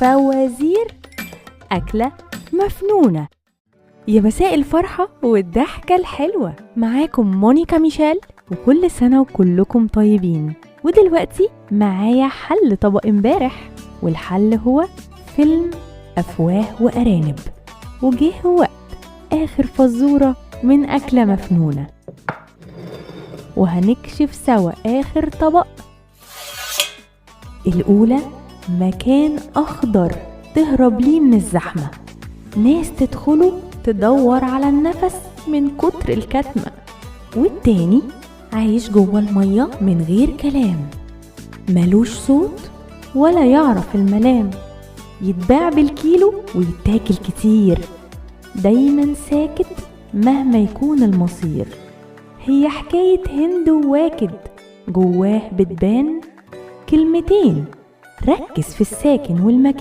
فوازير أكلة مفنونة. يا مساء الفرحة والضحكة الحلوة، معاكم مونيكا ميشيل، وكل سنة وكلكم طيبين. ودلوقتي معايا حل طبق امبارح، والحل هو فيلم أفواه وأرانب. وجه وقت آخر فزورة من أكلة مفنونة، وهنكشف سوا آخر طبق. الأولى مكان أخضر تهرب ليه من الزحمة، ناس تدخله تدور على النفس من كتر الكتمة. والتاني عايش جوه المية من غير كلام، ملوش صوت ولا يعرف الملام، يتباع بالكيلو ويتاكل كتير، دايما ساكت مهما يكون المصير. هي حكاية هند وواكد، جواه بتبان كلمتين، ركز في الساكن والمكان.